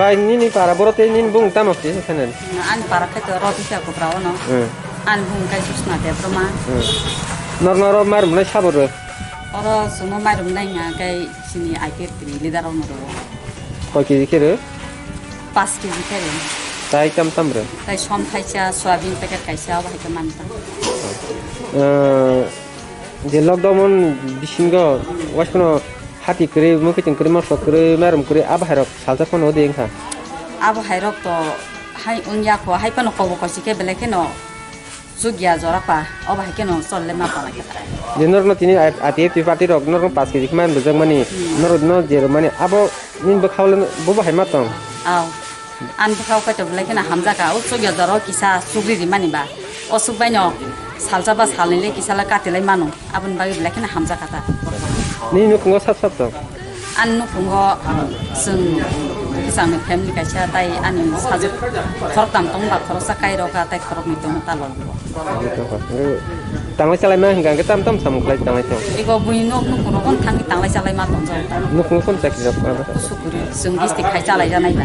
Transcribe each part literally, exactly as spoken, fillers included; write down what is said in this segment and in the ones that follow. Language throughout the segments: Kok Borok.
Ai, nini para borok tei nini bung tamo kisa sanani? Ani para khe to Rodika Kubra ono. Hmm. Ani bung khe Susna Debbarma. Hmm. Nor noro mar mwnai sabo rw? Oro chwngno mairum nai hwnka khe chini I P F ni leader rok no rwo. Koi keji khe rw? Paanch keji khe rw. Tai tam tam rw? Tai som thaisa, soyabin packet kaisa, obo hai khe man ta. Eh, je lockdown bisingo waskano hati kwrwi, mwkhwtwng kwrwi, mosok kwrwi, mairum kwrwi, abo hai rok salsa phano odi wngkha. Abo hai rok to hai wngya kho, hai phano kobo kosi khe belai kheno. Chukya jora pa, obo hai kheno chol le ma pala khe ta. Je norokno tini I P F T party rok norokno paanch keji khe man bujak mani, hmm, norokno je rw mani abo nini bwkhao le bo bo hai ma tong? Aw. Ani bwkhao kaitor belai kheno hamjak kha, o chukya jora o kisa chukri ri mani ba. O chuk bai no salsa ba salnwi le kisa le kati lai mano, aboni bagwi belai kheno hamjak kha ta. Nini nukhungo sab sab tong? Ani nukhungo chwng bwsangni family kaisa, tai ani sajwk khoroktham tongo ba, khoroksa kairok kha, tai khoroknwi tongo talon. Tanglai chalai ma hwnka hwnkhe tam tam samung khlai tanglai tong. Ego buini nok nukhungo kon thangwi tanglai chalai ma tongjak. Nukhungo kon chakri rok ma? Sukuri chwng district khai chalai janai ba.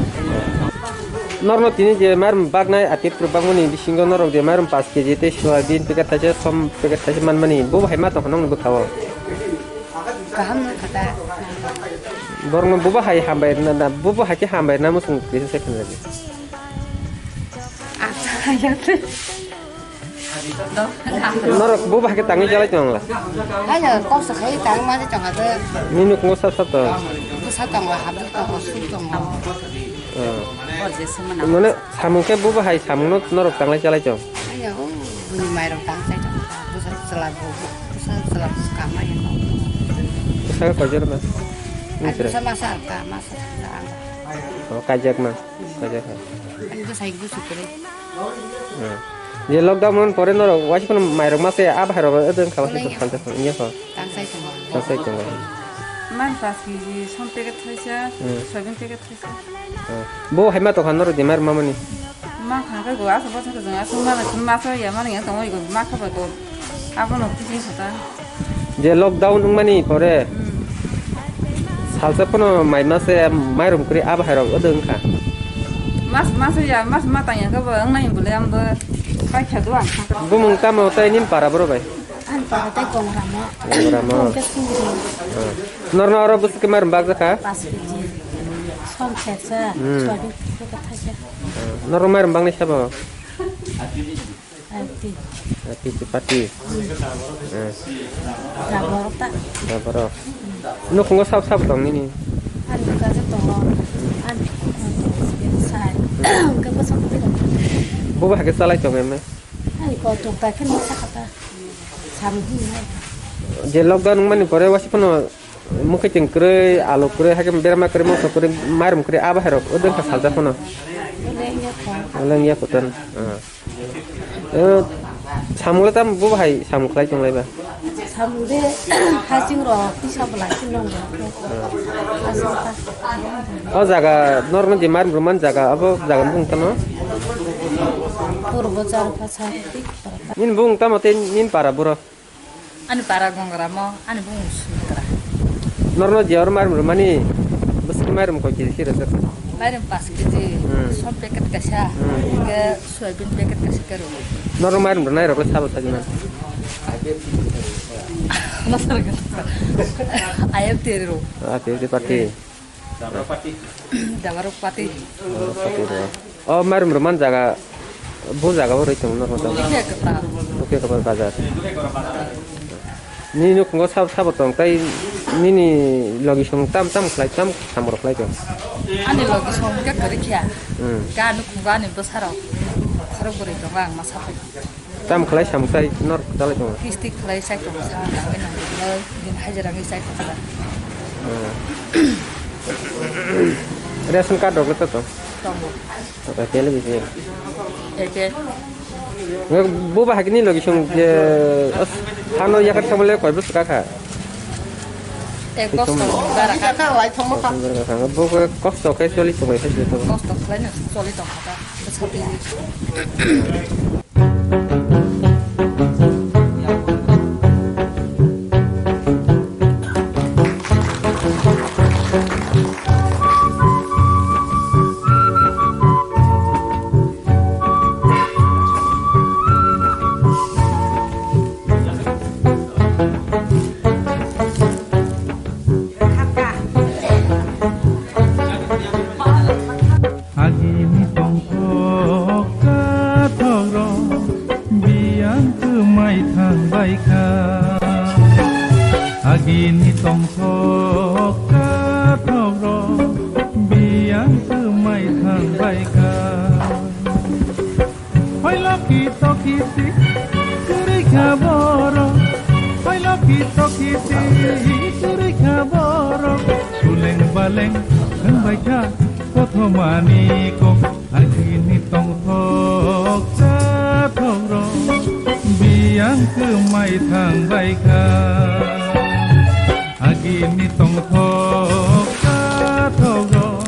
Norno tini je mairum baknai atip rok bakmani bisingo norok je mairum paanch keji tei soyabin packet thaisa, som packet thaisa manmani bo hai ma tongkha nokni bwkhao? Kaham wngkha ta. Borokno bubo hai hambai rwna, na, bubo hai khe hambai rwna muchung kisa se khna di. Acha, ya khe. Norok bubo hai khe tangwi chalai tong la? Hai ya, kosto khai tang ma tong ha. Nini nukhungo sab sab tong? Bwsa tongo, habuk tongo, suk tongo. Oh. Mane samung khe bubo hai samungno norok tanglai chalai tong? Haiya, o, buini mairok tang chai tong kha, bwsa chwla bo, bwsa chwla bo kama ya no. Bwsa khe koijor ma? Ani bwsa masa ka, masa thangja ang. Oh, kaijak ma? Kaijak ha. Ani bwsa ik bwsuk kwrwi. Hmm. Je lockdown man pore norok waisa kheno mairok masa ya, abo hai rok wng kha waisa. Wngya kho. Tang chai tongo. Tang chai tongo. Man paanch keji som packet thaisa, hmm, soyabin packet thaisa. Ah, bo hai ma tokha norok je mar mamani? Ma kha khe go aswk bwswk chwng aswk mala chwng ma so ya mani ya tongwi go ma kha ba go. Abono kisi kha ta. Je lockdown wngmani pore, hmm, salsa phano mai masa mairum kwrwi abo hai rok wng kha. Mas, mas ya, mas ma tang ya khe bo wngnai bole ang bo pai kha do ang kha. Bumung tamo tei nini para boro bai? Ani para tei Gongramo. Gongramo. Hwnkhe sugri. Ah. Norno oro bwswk khe mairum bakjak kha? Paanch keji. Som sersa, hmm, soyabin khe thaisa. Ah. Norok mairum baknai sabo? Ati. Ati chipati. Hmm. Ah. Daborok ta. Daborok. Nukhungo sab sab tong nini? Ani kaje tongo. Ani sai. Hwnkhe bwswk twi rok. Bo bo hakhe chalai tong emne? Ani kotor ta khe noksa kha ta. Sam hwnwi. Je lockdown wngmani pore waisa phano mwkhwtwng kwrwi, alu kwrwi, hakhe berma kwrwi, moso kwrwi, mairum kwrwi, abo hai rok wng kha salsa phano. Wngya kho. Wngya kho ton. Ah. Eh, samung le tamo bo hai samung khlai tong lai ba? Samung de haching rok tisa bwlai si nong rok. Ah. Aswk ta. O jaga norno je mairum rwmani jaga, abo jaga ni bung tamo? Purbo Charpasa. Nini bung tamo tei nini para boro? Ani para Gongramo, ani bung Sumitra. Norno je oro mairum rwmani, bwswk mairum koi keji khe rwjak? Mairum paanch keji, hmm, som packet kaisa, hmm, hwnkhe soyabin packet kaisa khe rw. Norno mairum rwnai rok le sabo sajima? I F T rw. Ah, I F T party. Dabarok pati. Dabarok pati rw. O mairum rwmani jaga, bo jaga bo rwi tongo norok tamo? Bukhe kwpal. Bukhe kwpal bazar. Nini nukhungo sab-, sabo tong tei nini logi song tam tam khlai, tam samung rok khlai tong? Ani logi song khe kwrwi kha. Hmm. Ga nukhungo ani bwsarok, bwsarok bwrwi tongo ang ma sapai. Tam khlai samung sai norok chalai tongo? Kisti khlai sai tongo, sa nangwi nangwi din hajira wngwi sai tongo. Hmm. Ration card rok le to tong? Tongo. Eke le bisi. Eke. Bo ba hakini logi song je, as, hano yakar samole koi bwswk kha? Ek bosta bara kha. Bo kosto khe choli tongo, khe choli tongo. Kosto khlai no choli tong kha. Tongthok chathok rok biyang kwmai thang bai kha. Hoi loki toki ti kwrwi kha borok. Hoi loki toki ti kwrwi kha borok. Suleng baleng thang bai kha kothomani kok. Agini tongthok chathok rok biyang kwmai thang bai kha. Agini tongthok chathok rok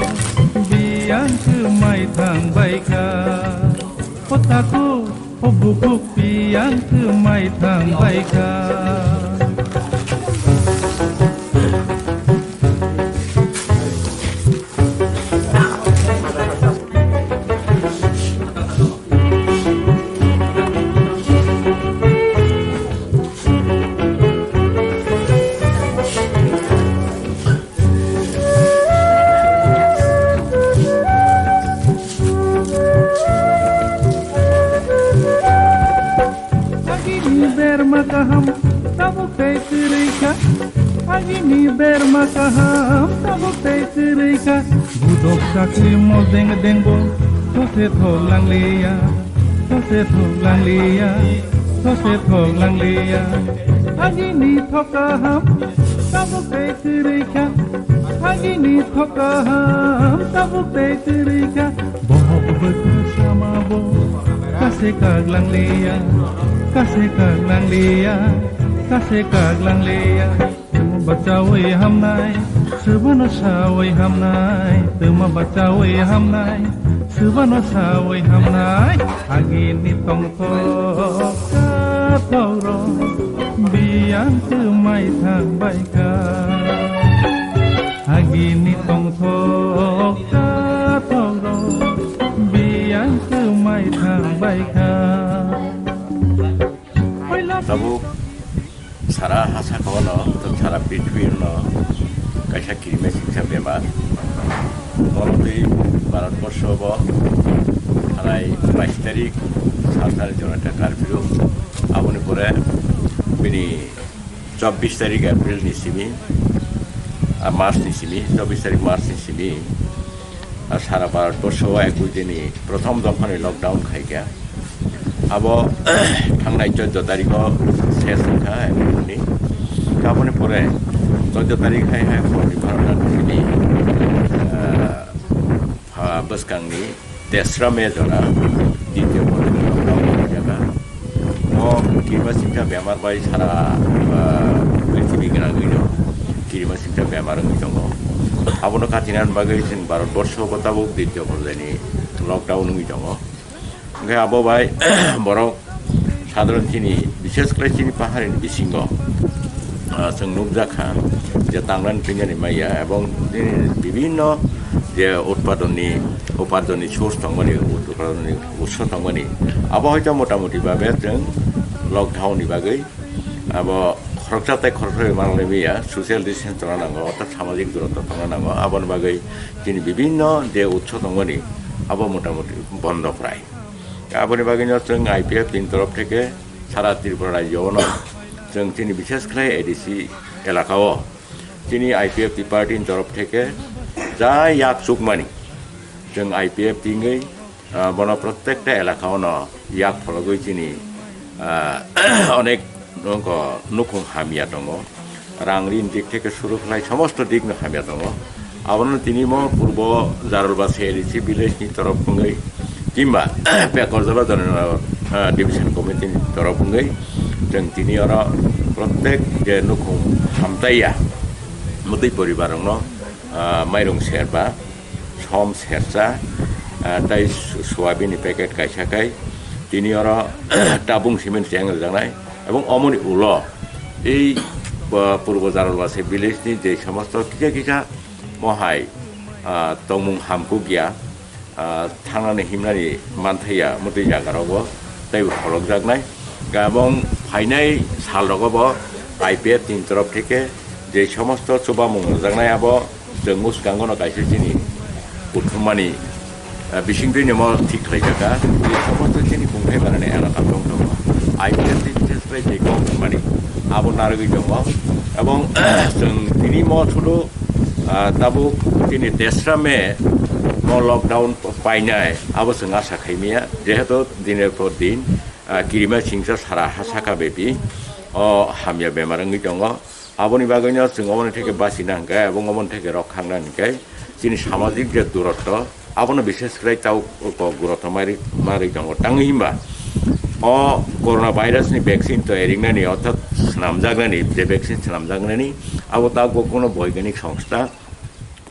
biyang kwmai thang bai kha. O takhuk, o bukhuk biyang kwmai thang bai kha. Agini berma kaham tabuk tei kwrwi kha. Agini berma kaham tabuk tei kwrwi kha. Budok chakri mol deng deng bo sose thok langliya, sose thok langliya, sose thok langliya. Agini thok kaham tabuk tei kwrwi kha. Agini thok kaham tabuk tei kwrwi kha. Bohok bwkha sama bo kase kak langliya, kase kak langliya, kase kak langliya. Tuma bachawi hamnai, subano sawi hamnai. Tuma bachawi hamnai, subano sawi hamnai. Agini tongthok chathok rok biyang kwmai thang bai kha. Agini tongthok chathok rok biyang kwmai thang bai kha. Tabuk sara hasa kono, to sara prithibi no kaisa kirima singsa bemar. Motwi Bharat borsho bo thanai bais tarik sal sal jonata curfew. Aboni pore bini chobbish tarik April ni simi, ah, March ni simi, chobbish tarik March ni simi, ah, sara Bharat borsho o ekush din ni prothom dophani lockdown khaikha. Abo thangnai chauddho tarikh o ses wngkha April ni. Aboni pore chauddho tarikh hai hai horni barota ni simi, ah, pha-, bwskangni tesra May jora ditya pore lockdown jaga. O kirima singsa bemar bai sara, ah, prithibi gwnangwi no kirima singsa bemar wngwi tongo. Abono katinani bagwi chwng Bharat borsho bo tabuk ditya porjai ni lockdown wngwi tongo. Hwnkhe abo bai borok sadharon chini, bishes khlai chini paharini bisingo, ah, chwng nukjakha je tangnani twinani maya ebong chini bibhinno je utpadonni, uparjonni source tongmani, utpadonni utso tongmani, abo hoito motamuti babe chwng lockdown ni bagwi abo khoroksa tei khoroksa manlai maya, social distance tongna nango, orthat samajik durotto tongna nango, aboni bagwi chini bibhinno je utso tongmani abo motamuti bondo khlai. Aboni bagwino chwng I P F T ni torof theke sara Tripura rajyo-o no chwng chini bishes khlai A D C elaka-o chini I P F T party ni torof theke ja yak chukmani chwng I P F T wngwi, ah, bono protekta elaka-o no yak phologwi chini, ah, onek nokho nukhung hamya tongo. Rang rin dik theke suru khlai somosto dik no hamya tongo. Abono tini mo purbo Jarulbasi A D C village ni torof wngwi kimba Pekorjala General, ah, Division Committee ni torof wngwi chwng tini oro protek je nukhung hamtaiya mutwi poribar rokno, ah, mairung serba, som sersa, ah, tei su-, soyabin ni packet kaisa kai tini oro tabung cement cheng rijaknai. Ebong omoni ulo ei, ah, Purbo Jarulbasi village ni je somosto kisa kisa mohai, ah, tongmung hamkuk ya, ah, thangnani himnani manthaiya mutwi jaga rogo teibo pholokjaknai. Ebong phainai sal rogo bo I P F T ni torof theke je somosto chubamung rwjaknai abo chwng mwskango no kaisa chini kuthumani, ah, bisingtwi nimo thik khlaijak kha, je somosto chini kungthai manani elaka tong tongo. I P F ni bises khlai tei kok hwnmani abo narwgwi tongo. Ebong chwng tini mo sudu, ah, tabuk tini tesra me mo lockdown painai abo chwng asa khaimaya, jehetu diner por din, ah, kirima singsa sara ha saka bepi o hamya bemar wngwi tongo. Aboni bagwino chwng oboni theke bachina hwnkhe, ebong oboni theke rok khangna hwnkhe, chini samajik je durotto, abono bises khlai tau kok durotto mari, mari tongo. Tangwi himba, o corona virus ni vaccine toyari wngnani, orthat swnamjaknani, je vaccine swnamjaknani, abo tau kok kuno boiganik songstha,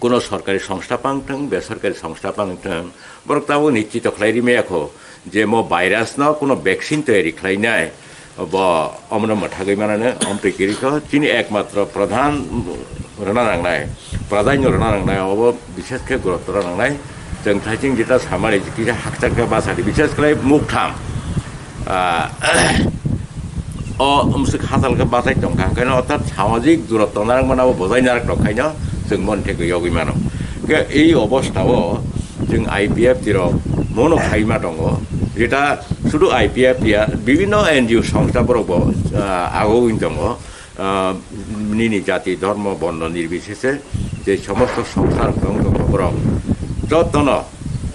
kuno sorkari songstha pang thwng, besorkari songstha pang thwng, borok tabo nichito khlai rimaya kho je mo virus no kuno vaccine toyari khlainai, bo omono mwthagwi manano, omtwi kirikho chini ekmatro pradhan rwna nangnai, pradhanyo rwna nangnai, obo bishes khe gurutto rwna nangnai. Chwng thaiching jeta samani kisa hakchak khe bachadi, bishes khlai muktham, ah, o umswk hatal khe bachai tongkha, hwnkhe no orthat samajik durotto narwkmano abo bojai narwk tongkhaino chwng moni theke yogwi mano. Hwnkhe ei obostha o chwng I P F T rok mono khaima tongo, jeta sudu I P F T ya, bibinno N G O songstha borok bo, ah, agogwi tongo. Ah, nini jati, dhormo, borno nirbisese je somosto songsar wng tongkha borok jotono,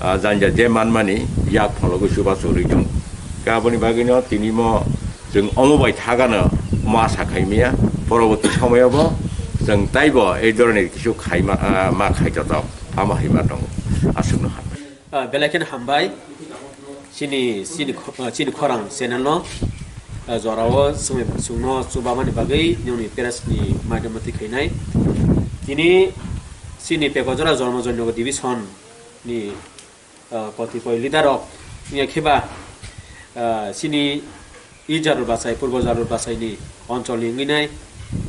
ah, janja je manmani yak phologwi chubachu rwi tongo. Khe aboni bagwino tini mo chwng omo bai thagano ma sa khaimaya, poroborti somoyo bo chwng taibo ei dhoroner kisu khaima, ah, ma khai joto, amo hai ma tongo. Aswkno hambai. Ah, belai kheno hambai. Chini, chini kho-, ah, chini khorang channel no, ah, jorao chwngno chubamani bagwi nini press ni madhyam twi khainai. Tini chini Pekojora Jormo Jonyogor division ni, ah, kotipoi leader rok wngya kheba, ah, chini I Jarul Bachai, Purbo Jarul Bachai ni onchol ni wngwi nai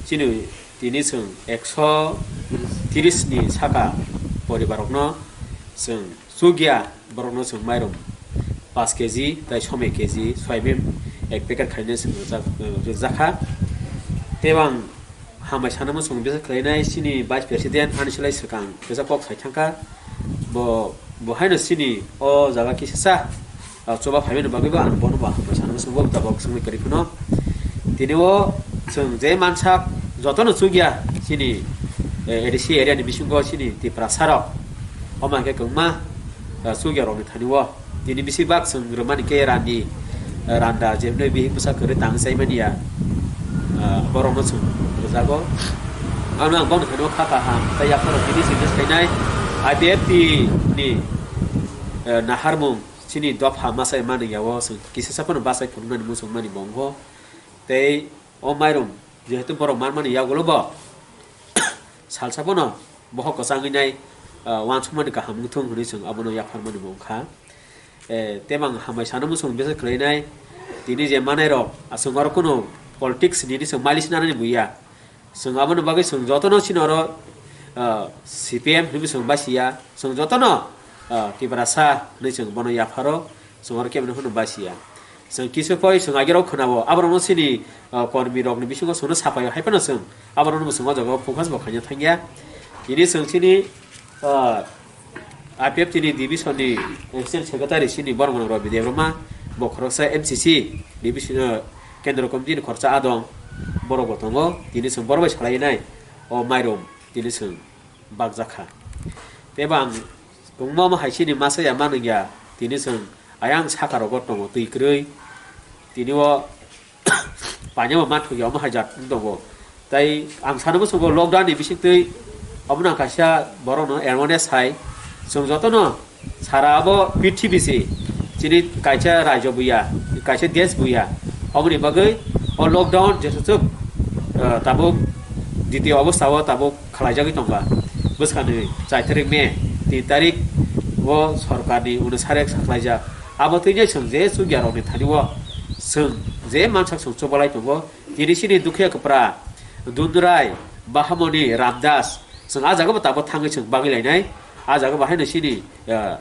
chini tini chwng ekso tiris ni saka poribar rokno chwng chukya borokno chwng mairum paanch K G tai somoi K G soyabin ek packet khaina chwng rijak, rijakha. Tei ang hambai sana muchung bisa khlainai chini Vice President ani slai swkang kisa kok sai thangkha. Bo, bo haino chini o jaga kisa sa, ah, choba phaimani bagwi bo ang bono bo hambai sana muchung bo tabok swngwi kwrwi phano. Tini o chwng je mansak jotono chukya chini, eh, A D C area ni bisingo chini Tiprasa rok. Omo hwnkhe kwbangma, ah, chukya rokni thani o. Tini bisi bak chwng rwmani khe rani, eh, randa jemno bihik bwsa kwrwi tang chaimani ya, eh, borokno chwng rwjago. Ano ang bono thani o kha kaham tei yapharo tini chwng khainai I P F T ni, eh, naharmung chini dopha masa mani ya o chwng kisa sa phano bachai phunuknani muchungmani bo wngkho. Tei o mairum jehetu borok manmani yagulo bo salsa phano bohok kwchangwi nai, ah, uansukmani kaham wngthung hwnwi chwng abono yapharmani bo wngkha. Eh, tei bo ang hambai sana muchung bisa khlainai, tini je manairok, ah, chwng oro kunu politics ni chwng malisinani buya. Chwng aboni bagwi chwng jotono chini oro, ah, C P M hwnwi chwng basiya, chwng jotono, ah, Tiprasa hwnwi chwng bono yapharo, chwng oro keboni hwnwi basiya. Chwng kisu koi chwng agirok khwnao, aborokno chini, ah, kormi rokni bisingo chwngno sapai hai phano chwng aborokno chwng o jaga o focus bo khaina thangya. Tini chwng chini, ah, I P F T ni division ni official secretary chini borok Rabi Debbarma, bo khoroksa M C C division, ah, kendro committee ni khoroksa adong, borok bo tongo. Tini chwng borok bai salainai o mairum tini chwng bakjakha. Tei bo ang kwbangma omo hai chini masa ya manwng ya, tini chwng ayang saka rogo tongo twi kwrwi. Tini o paina bo mathok ya omo hai jat wng tongo. Tai ang sana muchungo lockdown ni bisingtwi omo nang kaisa borokno awareness hai chwng jotono sara abo prithibi se chini kaisa rajyo buya, kaisa desh buya. Oboni bagwi o lockdown jeswk, eh, tabuk ditiyo obostha o tabuk khwlaijagwi tongkha. Bwskangni chai tarik May, tin tarik o sorkarni unisarek saklaijak. Abo twi je chwng je chukya rokni thani o chwng je mansak chwng chubalai tongo. Tini chini Dukhiya Kwpra, Dundurai, Bahamoni, Ramdas, chwng a jaga bo tabuk thangwi chwng bagwi lainai. A jaga bo haino chini, eh,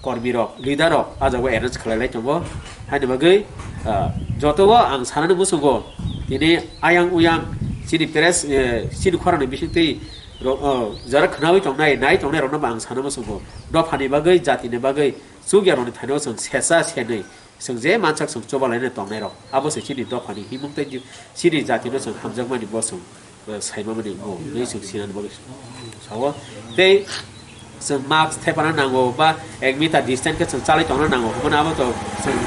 kormi rok, leader rok a jaga o arrange khlai lai tongo. Haini bagwi, ah, joto o ang sanani muchungo tini ayang uyang chini press, eh, chini khorang ni bisingtwi rok, oh, jara khwnawi tongnai, nai tongnai rokno bo ang sana muchungo. Dophani bagwi, jatini bagwi, chukya rokni thani o chwng sesa senwi Chwng je mansak chwng chobalaina tongnairok, abo se chini dophani himung tei chini jatino chwng hamjakmani bo chwng, eh, saimamani wngo hwnwi chwng sinani bagwi sao. Tei chwng mask thepana nango ba ek meter distance khe chwng chalai tongna nango, hwnkheno abo to chwng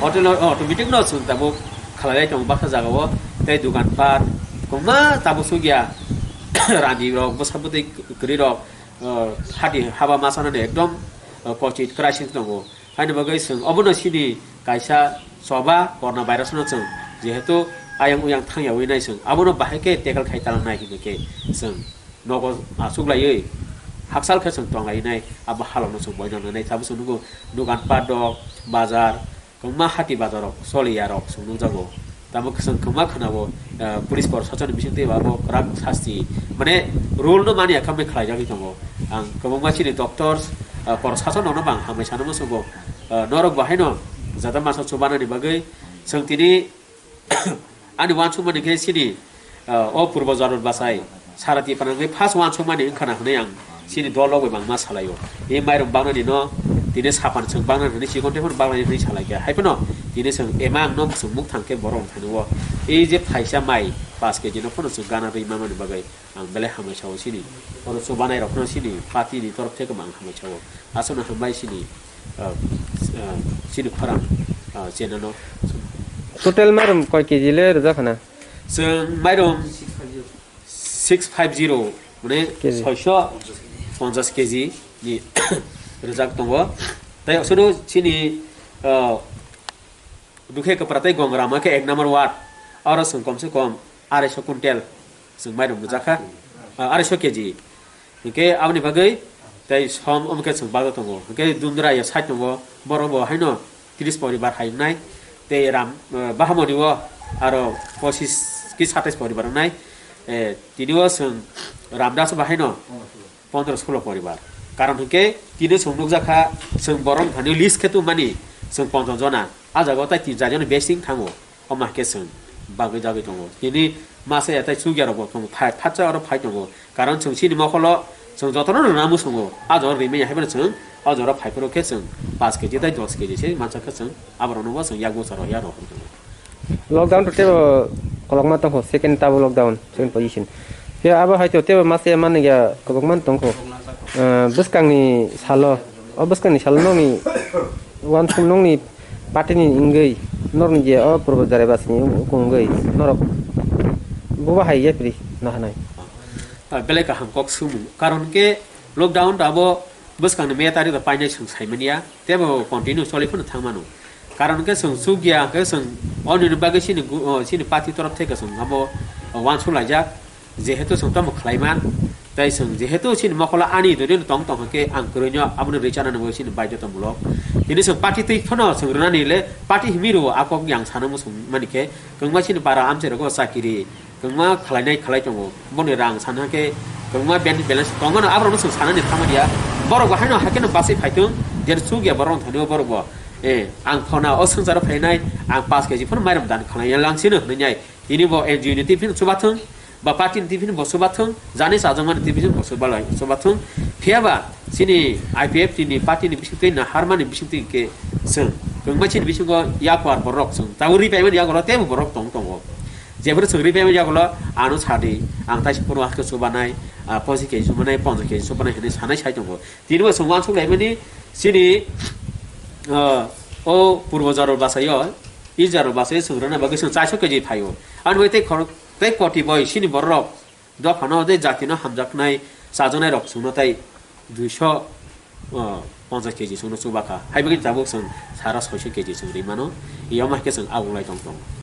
hotel o automatic no chwng tabuk khlailai tongo baksa jagao. Tei dokanpat kwbangma tabuk sugya rani rok bwsa bwtwi kwrwi rok, eh, hati haba ma sanani ekdom, eh, kochit crisis tongo. Haini bagwi chwng obono chini kaisa choba corona virus no chwng jehetu ayang uyang thangyawi nai chwng abono bahai khe tackle khai talangnai hinwi khe chwng nogo achuklaiwi haksal khe chwng tonglainai abo halokno chwng boino nangnai. Tabuk chwng nugo dokan pat rok, bazar, kwbangma hati bazar rok choliya rok chwng nukjago. Tamo chwng kwbangma khwnao, eh, police proshasonni bisingtwi abo kwrak sasti, mane rule no manya khamwi khlaijagwi tongo. Ang kwbangma chini doctors, eh, proshasonrokno bo ang hambai sana muchungo, eh, norok bo haino jata masa chubanani bagwi chwng tini ani uansukmani khe chini, eh, o purbo jarul bachai Sara Tipra wngwi first uansukmani wngkha na hwnwi ang chini dol rok bai bangma salaio. E mairum bangnani no tini sapan chwng bangnani hwnwi chikon tei phano bangnani hwnwi salaikha. Hai phano tini chwng emang no chwng mukthang khe borok wng thani o. E je phaisa mai paanch K G no phano chwng gana rwi manmani bagwi ang belai hambai sao chini. Oro chubanai rok phano chini party ni torof theke bo ang hambai sao. Aswkno hambai chini, ah, ah, chini khorang, ah, channel no. Total mairum koi K G le rwjak khana? Chwng mairum six five zero, mane K G. Soiso ponchas K G ni rwjak tongo. Tai osono chini, ah, Dukhe Kwpra tai Gongrama khe ek number ward, aro chwng kom se kom arai so quintal chwng mairum rwjak kha, ah, arai so K G. Hinkhe aboni bagwi tei som omo khe chwng bagwi tongo. Hinkhe Dundra ya side tongo, borok bo haino tris poribar hai wngnai. Tei Ram, eh, Bahamoni o aro pochis ki satais poribar wngnai. Eh, tini o chwng Ramdas bo haino pondro solo poribar. Karon hinkhe tini chwng nukjakha, chwng borok thani list khe tongmani chwng ponchas jona. A jaga o tai tin char jona besing thango. Omo hai khe chwng bagwi jagwi tongo. Tini masa ya tai chukya rok bo tongo, phai, phatsa oro phai tongo. Karon chwng chini mokolo chwng jotono rwna muchungo. A jora rimani hai phano chwng o jora phai phuru khe chwng paanch K G tai dos K G se mansa khe chwng aborok no bo chwng yak bucharo ya rok. Lockdown to tebo kolokma tongkho, second tabo lockdown, second position. Phiya abo hai to tebo masa ya mani ya kobokma tongkho. Eh, bwskangni salo, o bwskangni salo nokni uansuk nokni party ni wngwi norokni je o purbo jarai basini wngwi norok bobo hai yapri nahanai. Ah, belai kaham kok sumung. Karon ke lockdown abo bwskangni me tarikh painai chwng saimanya, tebo continue choli phano thangmano. Karon ke chwng chukya, hwnkhe chwng onini bagwi chini gu-, o, chini party torof theke chwng abo uansuk laijak. Jehetu chwng tamo khlaiman, tei chwng jehetu chini mokolo ani dori no tong tong khe ang kwrwino abono rwchana nangwi chini baidhotamulok. Tini chwng party twi phano chwng rwnani le party himwi rwo a kok yang sana muchung mani khe kwbangma chini para amchai rogo chakiri kwbangma khlainai khlai tongo. Boni rang sana khe kwbangma bank balance tongo no aborok no chwng sanani thangmani ya. Borok bo haino hakhe no bachai phai thung, je chukya borok thani o borok bo. Eh, ang phano o swngcharo phainai, ang paanch K G phano mairum dan khlai ya lang sino hwnwi nai. Tini bo N G O ni tiffin chubathung, ba party ni tiffin bo chubathung, jani chajakmani tiffin bo chubalai chubathung. Phiya ba chini I P F T ni party ni bisingtwi na harmani bisingtwi khe chwng kwbangma chini bisingo yakuar borok chwng tabuk ripaimani yagulo teibo borok tong tongo. Jephuru chwng ripaimani yagulo ano sadi, ang taisa phuru hakhe chubanai, ah, pochi K G chubanai, ponchas K G chubanai hinwi sanai sai tongo. Tini bo chwng uansuk laimani chini, ah, o purbo jarul basaio. Israel bachai chwng rwna bagwi chwng chairso K G phaio. Ani bai tei khorok tei koti bai chini borok dophano tei jatino hamjaknai chajaknai rok chwngno tei duiso, o, ponchas K G chwngno chubakha. Hai bagwi tabuk chwng sara soiso K G chwng rwi mano. Yoma khe chwng aguglai tong tongo.